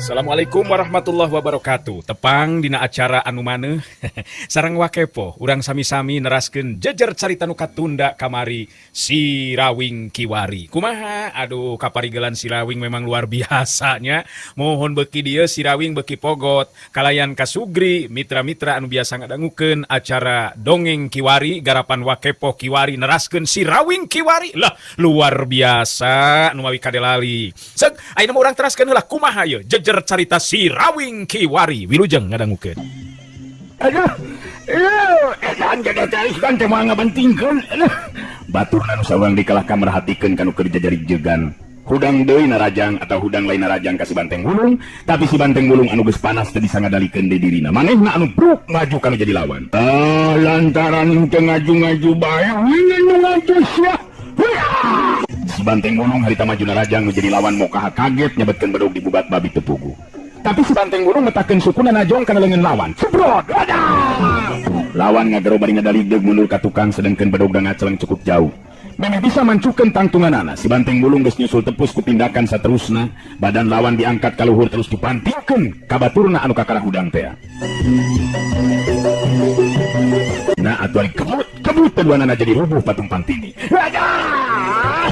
Assalamualaikum warahmatullahi wabarakatuh. Tepang dina acara anu maneuh sareng Wakepo, urang sami-sami neraskeun jejer carita nu katunda kamari, Si Rawing Kiwari. Kumaha? Aduh, kaparigelan Si Rawing memang luar biasanya. Mohon beuki dieu Si Rawing beuki pogot kalayan kasugri mitra-mitra anu biasa ngadangukeun acara Dongeng Kiwari garapan Wakepo Kiwari, neraskeun Si Rawing Kiwari lah, luar biasa nu mawi kadelali. Seg, ayeuna mah urang teraskeun heula kumaha ye jejer carita Si Rawing Kiwari. Wilujeng ngadangukeun. Aduh, aduh, edan jaga teh kan teh moal ngabantingkeun. Aduh. Batur anu sawang dikalahkan merhatikeun kanu keur jajarigjegan. Hudang deui narajang atau hudang lain narajang ka si Banteng Wulung, tapi si Banteng Wulung anu geus panas teu bisa ngadalikeun deui dirina. Manehna anu bruk maju kanu jadi lawan. Ah, lantaran teu ngaju-ngaju bae, nu ngaju sia. Si Banteng Wulung harita maju narajang nu jadi lawan mokaha kaget nyabetkeun bedog dibubat babi teu puguh. Tapi si Banteng Wulung metakeun sukuna najong kana leungeun lawan. Cebrot! Adah! Lawan ngagero bari ngadaligdeug mundur ka tukang, sedengkeun bedog ngaceleng cukup jauh. Memeh bisa mancukeun tangtunganana, si Banteng Wulung geus nyusul tepus ku tindakan saterusna, badan lawan diangkat ka luhur terus dipantingkeun ka baturna anu kakara hudang teh. Nah, atuh ari kebut, kebut duanana jadi rubuh patung pantini. Adah!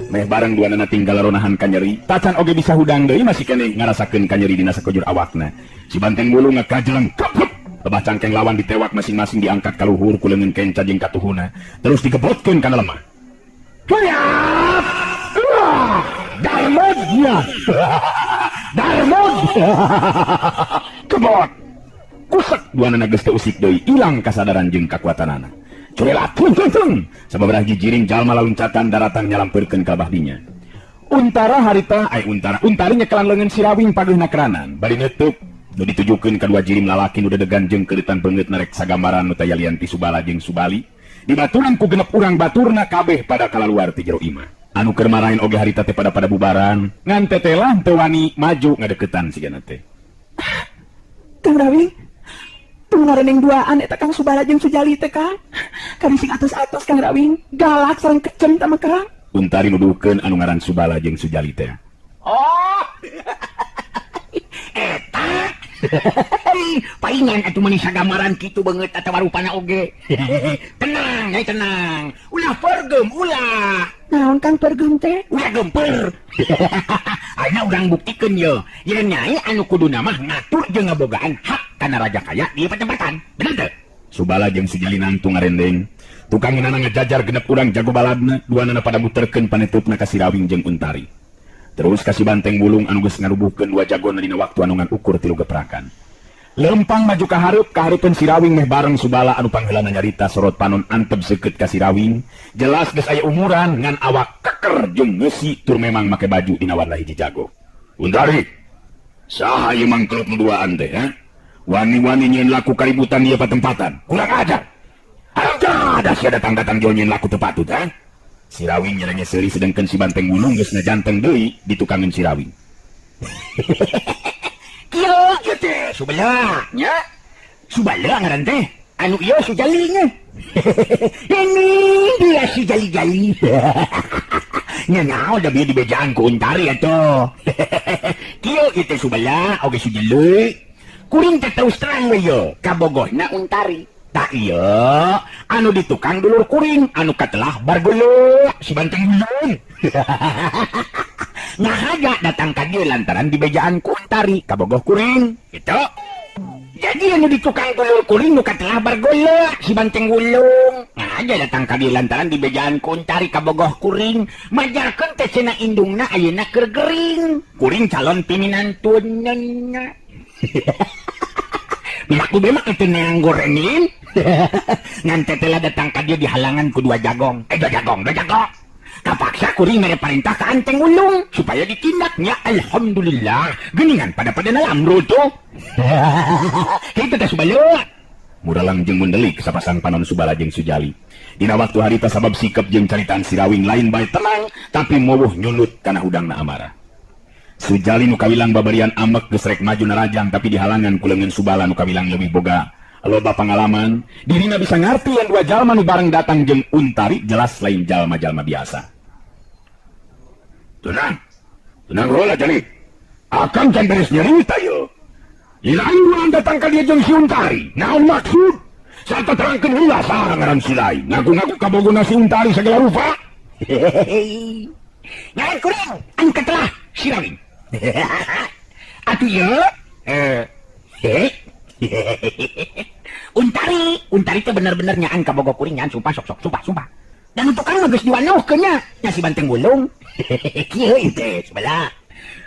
Meh bareng duanana tinggal ronahan kanyeri, tacan oge bisa hudang deui, masih keneh ngarasakeun kanyeri dina sakujur awakna. Si Banteng Wulung ngakajeleng kebut. Lebah cangkeng lawan ditewak masing-masing, diangkat ka luhur ku leungeun kenca jeung katuhuna, terus digebotkeun kana lemah. Kuyap! Darmodnya! Darmod! Kebot! Kusek duanana geus teu usik deui, ilang kasadaran jeung kakuatanana. Curelat tung tung tung. Sababaraha jijiring jalma laluncatan daratang nyalampeurkeun ka bah dinya. Untara harita ai untara, untari nyekelan leungeun Si Rawing pageuna keranan, bari neuteuk nu ditujukeun ka dua jirim lalaki nu dedegan jeung keuritan beungeut narek sagambaran nu taya lian ti Subala jeung Subali. Dibaturan ku genep urang baturna kabeh pada kalaluar ti jero imah. Anu keur marahin oge harita teh pada pada bubaran, ngan tetelah teu wani maju ngadeukeutan sigana teh. Kang Rawing, teu ngareneng duaan eta Kang Subala jeung Sujali teh, Kang. Karising atos-atos, Kang Rawing, galak sareng kecem tah mah, Kang. Untari nuduhkeun anu ngaran Subala jeung Sujali teh. Oh. Eta. Palingan atuh mani sagamaran kitu beungeut atawa rupana oge. Tenang, nyai, tenang. Ulah pergem, ulah. Naon, Kang, pergem teh? Ulah gemper. Ayeuna urang buktikeun ye. Yen nyai anu kuduna mah ngatur jeung ngabogaan hak kana raja kaya di patempatan. Bener teu? Subala jeung Sujali nangtung ngarendeng. Tukangeunana ngajajar genep urang jago baladna, duanana pada muterkeun panetupna ka Si Rawing jeung Untari. Terus ka si Banteng Wulung anu geus ngarubuhkeun dua jagona dina waktu anu ngan ukur 3 geprakan. Lempang maju ka hareup, ka hareupeun Si Rawing meh bareng Subala anu pangheulana nyarita sorot panon antep seukeut ka Si Rawing. Jelas geus aya umuran ngan awak keker jeung ngeusi tur memang make baju dina warna hiji jago. Untari, saha ieu mangkluk nu duaan teh, ha? Wani-wani nyieun laku kaributan ieu patempatan. Kurang ajar. Ada sia datang-datang jol nyieun laku teu patut, ha? Si Rawing nyerenge seuri, sedengkeun si Banteng Wulung geus ngajanteng deui ditukangeun Si Rawing. Kieu ieu teh Subala nya. Subala ngaran teh. Anu ieu Sujali nya. Ini dia si Jali-jali. Nya nyaho da bieu dibejaan ku Untari atuh. Kieu ieu teh Subala oge Sujali. Kuring teh terus terang we ye kabogohna Untari. Tak iya, anu di tukang dulur kuring, anu katelah bargolo, si Banteng Wulung. Nah aja datang ka dieu lantaran dibejaan ku Untari, kabogoh kuring, gitu. Jadi anu di tukang dulur kuring nu katelah bargolo, si Banteng Wulung. Nah aja datang ka dieu lantaran dibejaan ku Untari kabogoh kuring, majarkeun teh cenah indungna ayeuna keur gering. Kuring calon piminantunna. Pihak ku memang itu neang gorengin. Ngan tetelah datang ka dia di halangan ku dua jagong. Eh, dua jagong, dua jagong. Kapaksa kuring mere perintah ke Anteng Ulung supaya ditindaknya. Alhamdulillah. Geningan pada pada nalamro tuh. Itu teh Subala. Muralang jeung mundelik sapasang panon Subala jeung Sujali. Dina waktu harita sabab sikep jeung caritaan Si Rawing lain bae tenang, tapi mowuh nyunut kana hudangna amarah. Sujali nu kawilang babarian amek geus rek maju narajang, tapi dihalangan ku leungeun Subala nu kawilang leuwih boga loba pangalaman. Dirina bisa ngarti yang dua jalma nu bareng datang jeung Untari jelas lain jalma-jalma biasa. Tenang, tenang rola jali. Akang can beres nyerita ye. Lain urang datang ka dieu jeung si Untari. Naon maksud? Sarta terangkeun heula saha ngaran si Lain. Ngaku-ngaku kabogona si Untari segala rupa. Ngaran kuring anu katelah si Rawing. Atuh ieu Untari, Untari teh bener-bener nyaan kabogo kuring nyaan sumpah sok-sok sumpah sumpah. Dan tukang mah geus diwanohkeun nya, nya si Banteng Wulung. Kieu ieu teh sebelah.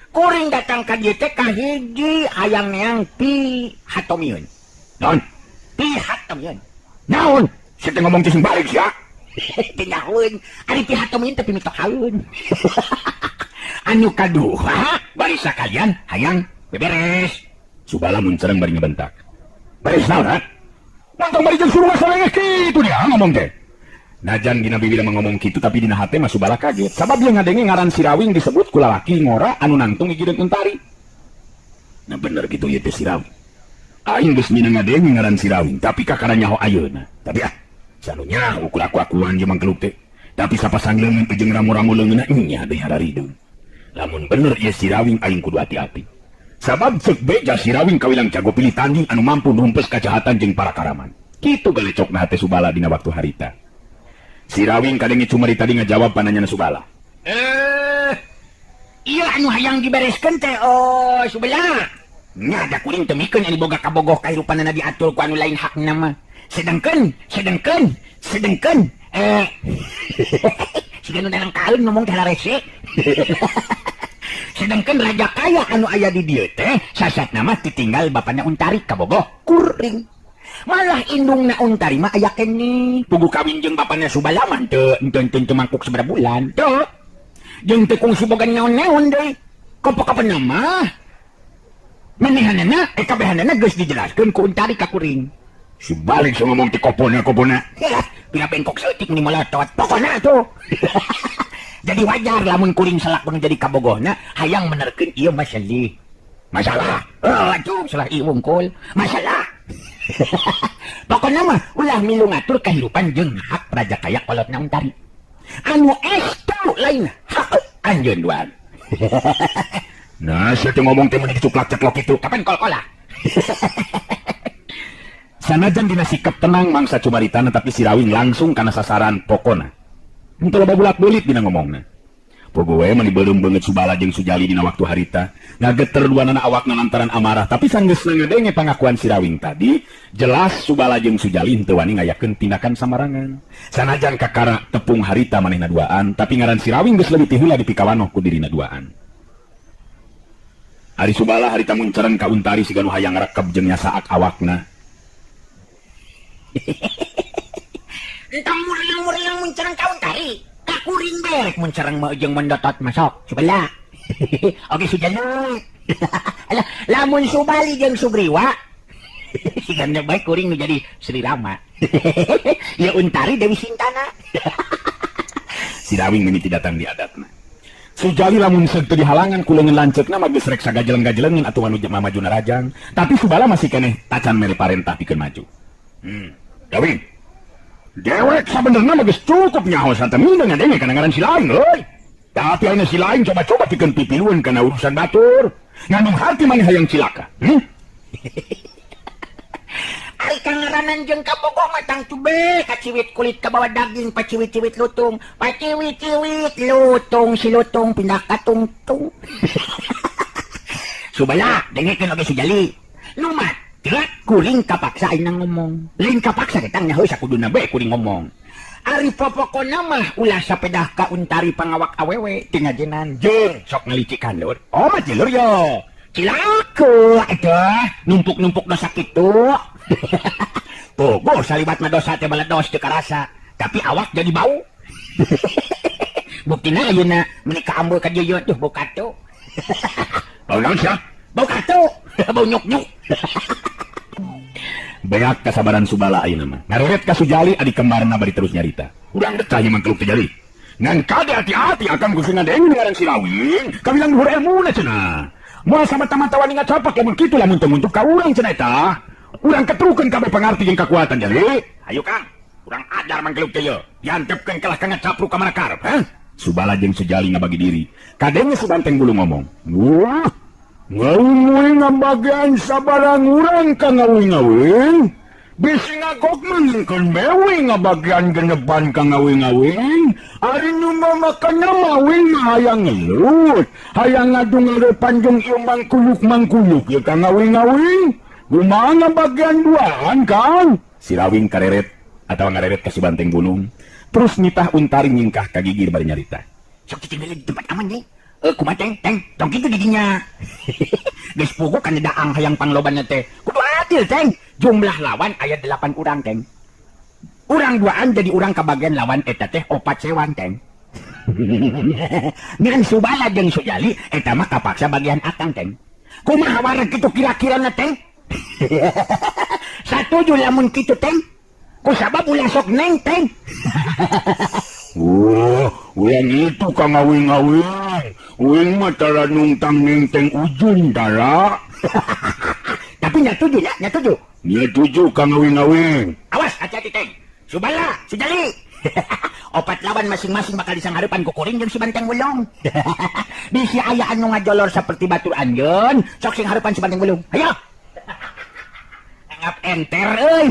Kuring datang ka dieu teh kahiji hayang neang pi hatomieun. Naon? Pi hatomieun. Naon? Sia teh ngomong teh sing balik sia. Teu nyahoeun. Ari pi hatomieun teh pimitohaeun. Anu kadua bari sakalian hayang beberes. Subala muncereng bari ngebentak. Beres naon ha? Nangtong bari jeung suruh salengeh kitu dia ngomong teh. Najan dina bibir mah ngomong kitu tapi dina hate mah Subala kaget. Sabab dia ngadenge ngaran si Rawing disebut ku lalaki ngora anu nangtung gigireun Untari. Nah bener kitu ieu teh si Rawing. Aing geus minang ngadenge ngaran si Rawing tapi kakara nyaho ayeuna. Tapi ah sanu nyaho ku aku-akuan jeung mangkeluk teh. Tapi sapasang leungeun jeung ramu-ramu leungeunna nya deui hararideung. Lamun bener ieu si Rawing aing kudu hati-hati. Sabab ceuk beja si Rawing kawilang jago pilih tanding anu mampu numpes kajahatan jeung para karaman. Kitu galecokna hate Subala dina waktu harita. Si Rawing kadenge cumari tadi ngajawab pananyana Subala. Iya anu hayang dibereskeun teh oh Subala. Nya da kuring teu mikeun anu boga kabogoh kahirupanana diatur ku anu lain hakna mah. Sedengkeun, sedengkeun, sedengkeun. Siga nu dalang kaeun ngomong teh rese. Sedangkan raja kaya anu aya di dieu teh sasatna mah ditinggal bapana Untari kabogoh kuring. Malah indungna Untari mah aya keneh. Puguh kawin jeung bapana Subala mah teu teu mangkuk sabaraha bulan. Teu. Jeung teu kungsi boga naon-naon deui. Kopo-kopona mah manehanana kabehanana geus dijelaskeun ku Untari ka kuring. Si balik so ngomong ti kopona-kopona. Pina bengkok saeutik ni molotot. Pokona tuh. Jadi wajar lamun kuring salakon jadi kabogohna hayang menerkeun ieu masalah. Masalah. Oh, atuh salah ieu wungkul. Masalah. Pokona mah ulah milu ngatur kahirupan jeung hak raja kaya kolotna Untari. Anu estu lain hak anjeun duan. Nah, sia teh ngomong teh mun dicuklak-ceklok kitu. Kapan kol-kola? Sanajan dina sikap tenang mangsa cumaritana tapi si Rawing langsung kana sasaran pokona. Henteu loba bulak-bulit dina ngomongna. Pogowe mani beureum beungeut Subala jeung Sujali dina waktu harita. Ngageter duanana awakna lantaran amarah tapi sanggeusna ngadenge pangakuan si Rawing tadi, jelas Subala jeung Sujali henteu wani ngayakeun tindakan samarangan. Sanajan kakara tepung harita manehna duaan, tapi ngaran si Rawing geus leuwih ti heula dipikawanoh ku dirina duaan. Ari Subala harita munceran ka Untari siga nu hayang rekeb jeung nyasaak awakna. Entang muriang-muriang muncerang ka Untari. Kakuring berek muncerang mah jeung mendotot masok sebelah. Oke sujana. Alah lamun Subali jeung Sugriwa sigana bae kuring nu jadi Sri Rama. Ya Untari Dewi Sintana. Si Rawing mimiti datang di adatna. Sujali lamun seug teu dihalangan ku leungeun lanceukna mah geus rek sagajeleng-gajelengeun atuh anu mamajuna rajang. Tapi Subala masih keneh tacan mere parentah pikeun maju. Rawing. Dewek sabenerna mah geus cukup nyaho santemina ngadenge kana ngaran si Lain euy. Tapi ayeuna si Lain coba-coba pikeun pipilueun kana urusan batur. Ngandung hati maneh hayang cilaka. Ari kangaranan jeung kabogoh mah tangtu be kaciwit kulit kabawa daging paciwit-ciwit lutung, paciwit-ciwit lutung si lutung pindah ka tungtung. Subala dengekeun oge Sujali. Lumat kuring kapaksa aing ngomong. Lain kapaksa teh tang nyaho sakuduna bae kuring ngomong. Ari popokona mah ulah sapedah ka Untari pangawak awewe teu ngajenan jeung sok ngalicikan lur. Oh mah jelur yo. Cilaka atuh numpuk-numpuk dosa kitu. Pogo salibat mah dosa teh baledos teu karasa, tapi awak jadi bau. Buktina ayeuna meuni kaambeul ka dieu tuh bau katu. Bau naon sia? Bau katu, bau nyuk-nyuk. Beak kasabaran Subala ayeuna mah. Ngareret ka Sujali adi kembarna bari terus nyarita. Urang betah ieu mangkeluk teh jali. Ngan kade hati-hati akang kudu ngadenge ngaran si Rawing, kawilang luhur elmuna cenah. Moal samata-mata wani ngacapak lamun kitu lamun teu nguntuk ka urang cenah eta. Urang ketrukeun kabeh pangarti jeung kakuatan jali. Ayo Kang, urang ajar mangkeluk teh ieu. Diantepkeun kalah ka ngacapruk ka mana karep, ha? Subala jeung Sujali ngabagi diri. Kadenge Subanteng bulu ngomong. Wah, Ngawing ngabagian sabarang urang ka ngawing-ngawing. Bisi ngagok mangingkeun bewe ngabagian genepan ka ngawing-ngawing. Ari nu mamakana mawing mah hayang ngelut, hayang ngadu-ngarepan jeung ieu mangkuluk-mangkuluk ieu ka ngawing-ngawing. Kumaha ngabagian duaan, Kang? Si Rawing kareret atawa ngareret ka si Banteng Gunung. Terus nitah Untari nyingkah ka gigir bari nyarita. Sok cicing di tempat aman deui. Kumaha teng, teng, tong kitu didinya. Geus puguh kana daang hayang panglobanna teh. Kudu adil, teng. Jumlah lawan aya 8 urang, teng. Urang duaan jadi urang kabagian lawan eta teh 4 sewan, teng. Ngan Subala jeung Sujali eta mah kapaksa bagian akang, teng. Kumaha wareg kitu kira-kirana, teng? Satuju lamun kitu, teng. Kusabab ulah sok neng, teng. Wah, ulang itu ka ngawing-ngawing. Uing mah tara nungtang nengteng ujun tara. Tapi nyatuju ya, nyatuju. Nyatuju ka ngawing-ngawing. Awas, hati-hati, teng. Subala, Sujali. 4 lawan masing-masing bakal disangharepan ku kuring jeung si Banteng Wulung. Bisi aya anu ngajolor seperti batur anjeun, sok sing harepan si Banteng Wulung. Hayo. Anggap enter euy.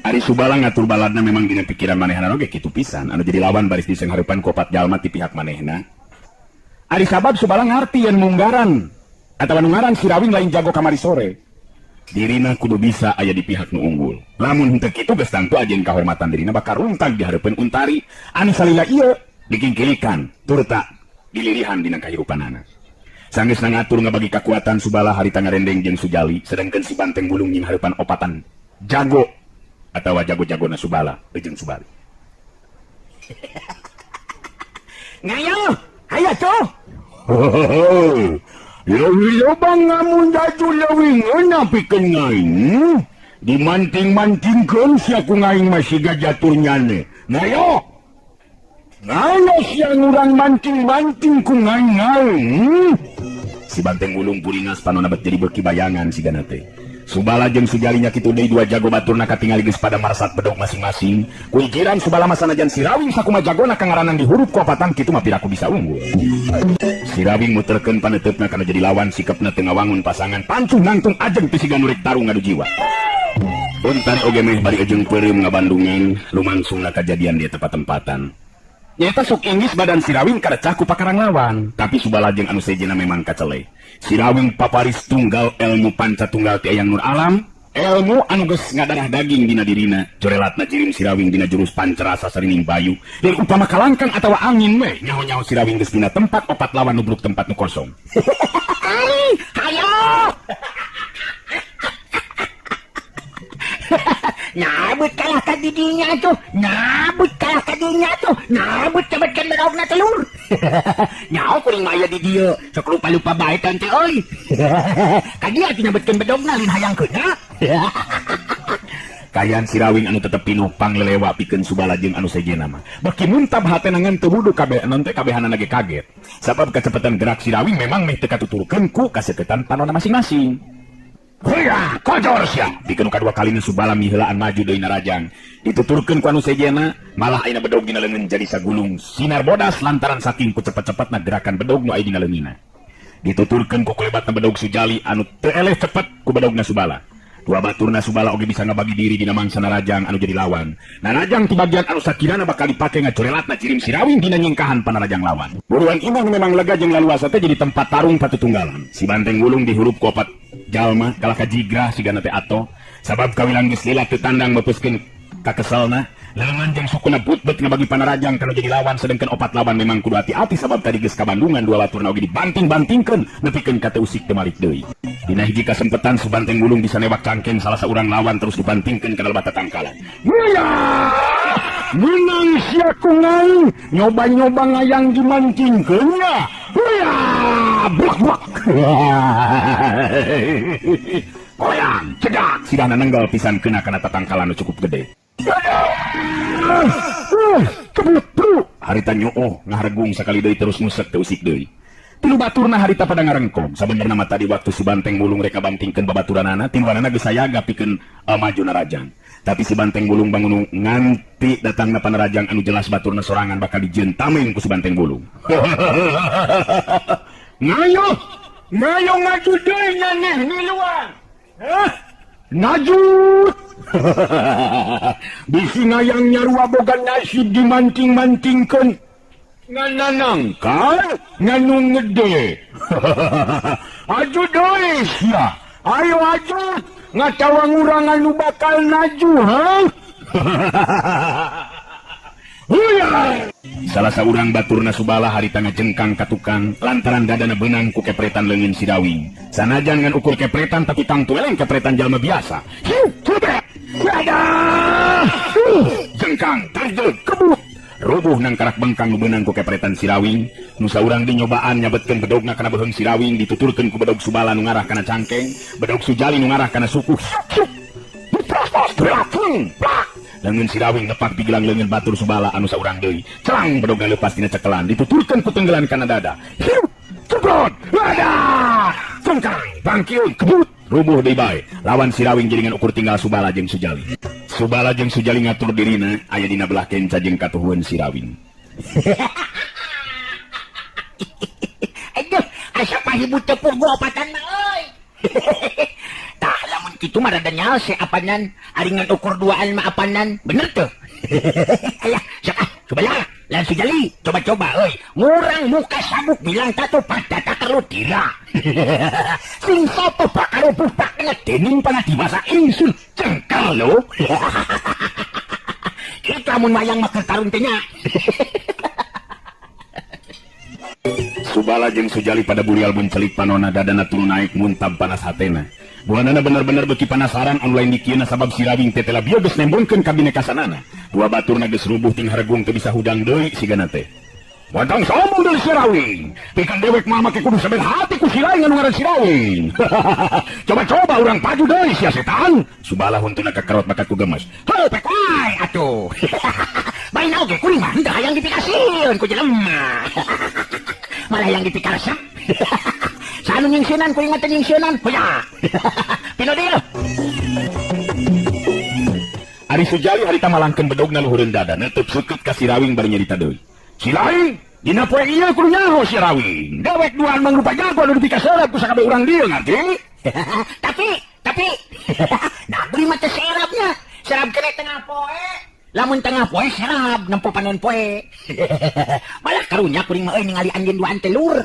Ari Subala ngatur baladna memang dina pikiran manehna oge kitu pisan anu jadi lawan baris disangharepan ku 4 jalma ti pihak manehna. Ari sabab Subala ngarti yen munggaran atawa nu ngaran si Rawing lain jago kamari sore. Dirina kudu bisa aya di pihak nu unggul. Lamun henteu kitu geus tangtu ajen kahormatan dirina bakal runtag di hareupeun Untari anu salila ieu dikingkilikan turta dilirihan dina kahirupanana. Sanggeus ngatur ngabagi kakuatan Subala harita ngarendeng jeung Sujali sedangkeun si Banteng Wulung nying hareupan opatan jago atawa jago-jagona Subala jeung Subali. Ngayo, hayo tuh. Leuwih loba ngamun jaju leuwih ngeunah pikeun ngaing. Dimanting-mantingkeun sia ku ngaing mah siga jatur nyane. Ngayo. Ngayo sia ngurang manting-manting ku ngaing-ngaing. Si Banteng Wulung puringas panona bet jadi beuki bayangan sigana teh. Subala jeung Sujali nya kitu deui dua jago baturna katingali geus pada marsat bedog masing-masing. Kuikiran Subala mah sanajan si Rawing sakumaha jagona kangaranan dihurup ku opatan kitu mah piraku bisa unggul. Si Rawing muterkeun paneuteup-na kana jadi lawan sikepna teu ngawangun pasangan pancuh nangtung ajeng teu siga nu rek tarung ngadu jiwa. Untari oge meh bari ejeng peureum ngabandungan lumangsungna kajadian di tempat-tempatan. Nyata sok inggis badan si Rawing karecah ku pakarang lawan, tapi Subala jeung anu sejenna memang kacele. Si Rawing paparis tunggal ilmu panca tunggal ti Eyang Nur Alam, ilmu anu geus ngadarah daging dina dirina, corelatna jirim si Rawing dina jurus pancarasa sarining bayu. Dan upama kalangkang atawa angin we, nyaho-nyaho si Rawing geus dina tempat 4 lawan nubruk tempat nu kosong. Hayo! Nyabut kalah ka didinya tuh, nyabut kalah ka dinya tuh, nyabut cabetkeun bedogna telur. Nyaho kuring mah aya di dieu, sok lupa-lupa bae teh euy. Ka dieu atuh nyabetkeun bedogna lain hayang keuna. Kayan si Rawing anu tetep pinuh panglelewa pikeun Subala jeung anu sejenna mah. Beki muntab hatena ngan teu wudu kabeh non teh kabehanana ge kaget. Sabab kacepetan gerak si Rawing memang meh teu katuturkeun ku kaseketan panona masing-masing. Huya, kojor sia. Pikeun kadua kalina Subala miheulaan maju deui narajang. Dituturkeun ku anu sejenna, malah ayeuna bedog dina leungeun jadi sagulung sinar bodas lantaran saking ku cepet-cepetna gerakan bedog nu aya dina leungeunna. Dituturkeun ku kulebatna bedog Sujali anu teu eleh cepet ku bedogna Subala. Dua baturna Subala oge bisa ngabagi diri dina mangsa narajang anu jadi lawan. Narajang ti bagian anu sakirana bakal dipake ngacorelatna cirim si Rawing dina nyingkahan panarajang lawan. Buruan imah nu memang lega jeung laluasa teh jadi tempat tarung patutunggalan. Si Banteng Wulung dihurup ku 4 jalma kalah ka jigrah sigana teh ato. Sabab kawilang geus lila teu tandang meupuskeun kakeselna. Leungeun jeung sukuna butbet ngabagi panarajang kana jadi lawan sedengkeun 4 lawan memang kudu hati-hati sabab tadi geus kabandungan dua baturna oge dibanting-bantingkeun nepikeun ka teu usik teu malik deui. Dina hiji kasempetan si Banteng Wulung bisa newak cangkeng salah saurang lawan terus dibantingkeun kana lebatan tangkalan. Menang sia ku ngaing nyoba-nyoba ngayang dimantingkeun nya. Blak blak. Goyang cedak sidana nenggal pisan kena kana tatangkalan nu cukup gede. Kebelet bro. Harita nyooh ngaharegung sakali deui terus ngusek teu usik deui. Tilu baturna harita pada ngarengkong. Sabenerna mah tadi waktu si Banteng Wulung rek ngabantingkeun babaturanana, tiluanana geus sayaga pikeun maju narajang. Tapi si Banteng Bulung bangun nganti datangna panarajang anu jelas baturna sorangan bakal dijieun tameng ku si Banteng Bulung. Ngayo, ngayo ngaju deui nyaneh ngiluan. Hah? Najut. Bisi ngayang nyarua boga nasib dimanting-mantingkeun. Ngananangkal, nganu ngede. Aju deui sia. Ayo aju. Ngatawang urang anu bakal naju, ha? Salah saurang baturna Subala harita ngajengkang ka tukang lantaran dadana beunang ku kepretan leungeun si Rawing. Sanajan ngan ukur kepretan tapi tangtu eleng kepretan jalma biasa. Hiu, kebet. Wadah. Jengkang, terjeug, kebut. Rubuh nangkarak bengkang nu beunang ku kepretan si Rawing. Nu saurang deui nyobaan nyabetkeun bedogna kana beuheung si Rawing dituturkeun ku bedog Subala nu ngarah kana cangkeng, bedog Sujali nu ngarah kana suku. Leungeun si Rawing nepak pigelang leungeun batur Subala anu saurang deui. Celang bedogna leupas dina cekelan dituturkeun ku tenggelan kana dada. Hiu, cebrot. Wadah. Cengkang, bangkiun, kebut. Rubuh deui bae. Lawan si Rawing jadi ngan ukur tinggal Subala jeung Sujali. Subala jeung Sujali ngatur dirina aya dina belah kenca jeung katuhueun si Rawing. Aduh, asa pahibut teu puguh opatan mah euy. Tah lamun kitu mah rada nyalse apanan, ari ngan ukur duaan mah apanan, bener teu? Alah, sok ah, Subala, lain Sujali, coba-coba euy. Ngurang muka sabuk bilang tatu pada takerlu dira. Sing satu bakal rubuh pakna dening panadiwasa ingsun cengkel lho. Kita mun wayang mah tarun teh nya. Subala jeung Sujali pada burial buncelik panona dadana tulu naik muntab panas hatena. Buanana bener-bener beuki panasaran anu lain dikieuna sabab si Rawing teh teh bieu geus nembongkeun kabinekasanana. Dua baturna geus rubuh ting haregung teu bisa hudang deui sigana teh. Wadang sombong deui si Rawing. Pikeun dewek mah make kudu saben hati ku si lain anu ngaran si Rawing. Coba-coba urang paju deui sia setan. Subala huntuna kakerot bakat ku gemes. Heuh pek wae atuh. Baina oge kuring mah henteu hayang dipikasieun ku jelema. Malah yang dipikaresep. Sanu nyingsieunan kuring mah teu nyingsieunan. Hoya. Pino deui. Ari Sujali harita malangkeun bedogna luhureun dada neuteub seukeut ka si Rawing bari nyarita deui. Si lain dina poe ieu kudu nyaho si Rawing. Dewek duaan mangrupa jago anu dipikaseureup ku sakabeh urang dieu ngarti. Tapi nah beli mah teh serapnya. Serap kene tengah poe. Lamun tengah poe serap nempo panon poe. Malah karunya kuring mah euy ningali anjeun duaan teh lur.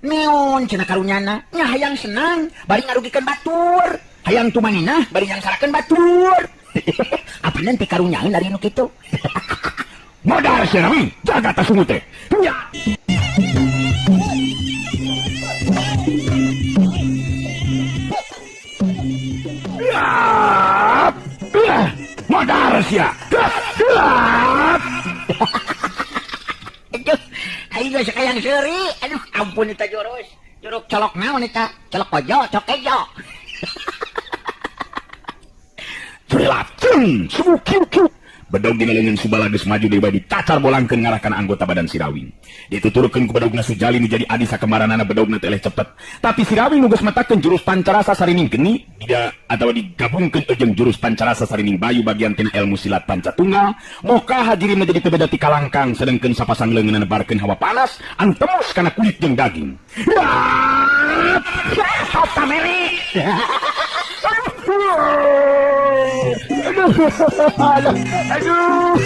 Neon cenah karunyana nya hayang senang bari ngarugikeun batur. Hayang tumaninah bari nyangsarakeun batur. Apa nanti karunyaeun ari nu kitu? Modar si Rawing, jaga tasungu teh. Nya. Modar sia. Aduh, aing geus hayang seuri. Aduh, ampun eta jurus. Juruk colok naon eta? Colok kojo, colok kejo. Curelaceng, subuh kiu kiu. Bedog dina leungeun Subala geus maju deui bae dicacar bolangkeun ngarah kana anggota badan si Rawing. Dituturkeun ku bedogna Sujali nu jadi adi sakemaranana bedogna teh eleh cepet. Tapi si Rawing nu geus matakeun jurus pancarasa sarining geni tidak atawa digabungkeun jeung jurus pancarasa sarining bayu bagian tina ilmu silat pancatunggal, moka hadirin menjadi teu beda ti kalangkang sedengkeun sapasang leungeunna nebarkeun hawa panas anu tembus kana kulit jeung daging. Sok tameri. Aduh, aduh.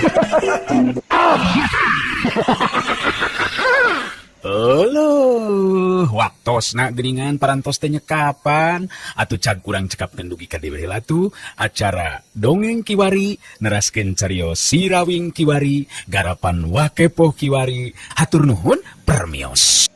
Euleuh, waktosna geuningan parantos teh nyekapan atuh cag kurang cekapkeun dugi ka dieu heula tuh acara dongeng kiwari neraskeun carios si Rawing kiwari garapan Wakepoh kiwari hatur nuhun permios.